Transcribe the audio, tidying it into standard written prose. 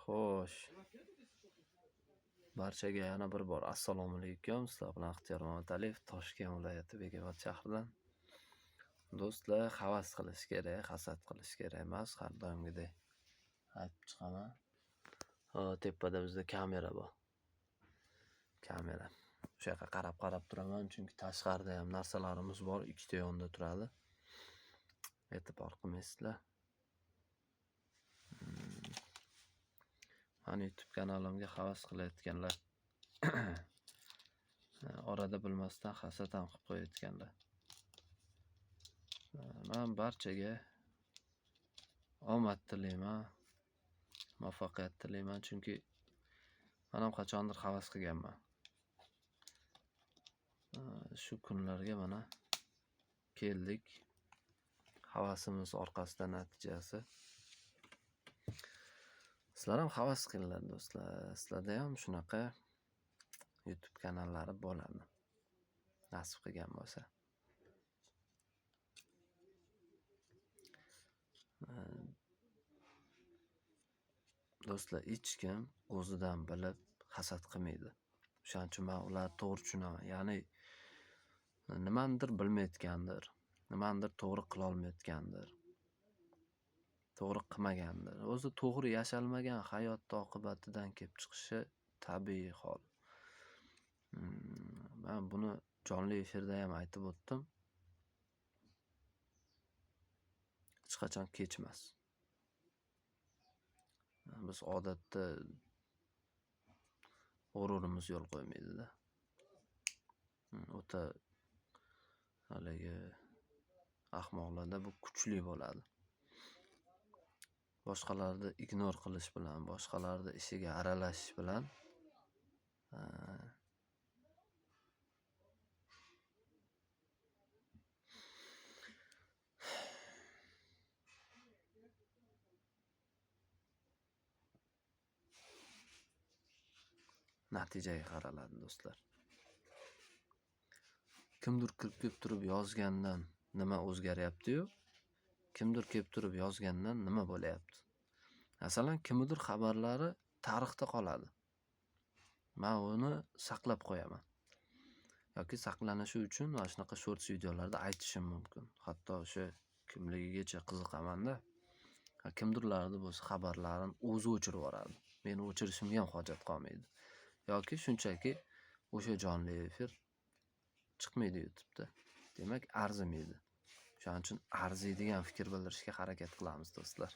Xo'sh. Barchaga yana bir bor assalomu alaykum. Sizlar bilan Ixtiyor Mamataliyev, Toshkent viloyati Bekobod shahridan. Do'stlar, havas qilish kerak, hasad qilish kerak emas, har doimgidek aytib chiqaman. Tepada bizda kamera bor. Kamera. O'sha yoqqa qarab-qarab turaman, chunki tashqarida ham narsalarimiz bor, ikkita yonda turadi. E'tibor qilmaysizlar. Mani YouTube kanalimga havas qilayotganlar, orada bilmasdan hasad ham qilib qo'yayotganlar. Men barchaga omad tilayman, muvaffaqiyat tilayman, chunki men ham qachondir havas qilganman. Shu kunlarga mana keldik. Havasimiz orqasida natijasi. Sizlar ham havas qilinglar do'stlar. Sizlarda ham shunaqa YouTube kanallari bo'ladi. Nasib qilgan bo'lsa. Do'stlar, hech kim o'zidan bilib hasad qilmaydi. O'shaning uchun men ularni to'g'ri tushunaman. Ya'ni nimanidir bilmayotgandir, nimanidir to'g'ri qila olmayotgandir, to'g'ri qilmagandir. O'zi to'g'ri yashalmagan hayot oqibatidan kelib chiqishi tabiiy hol. Men buni jonli efirda ham aytib o'tdim. Hech qachon kech emas. Biz odatda g'ururimiz yo'l qo'ymaydi-da. O'ta haligi ahmoqlarda bu kuchli bo'ladi. Boshqalarni ignor qilish bilan, boshqalarni ishiga aralashish bilan natijaga qaraladi do'stlar. Kimdir kirib kelib turib yozgandan nima o'zgaryapti-yu, kimdir kelib turib yozgandan nima bo'lyapti? Masalan, kimnidir xabarlari tarixda qoladi. Men uni saqlab qo'yaman. Yoki saqlanishi uchun mana shunaqa shorts videolarda aytishim mumkin. Hatto o'sha kimligigacha qiziqaman-da. Kimdirlarni bo'lsa xabarlarini o'zi o'chirib yuboradi. Meni o'chirishimga ham hojat qolmaydi. Yoki shunchaki o'sha jonli efir chiqmaydi YouTube'da. Demak, arzimaydi. O'shaning uchun arziydigan fikr bildirishga harakat qilamiz do'stlar.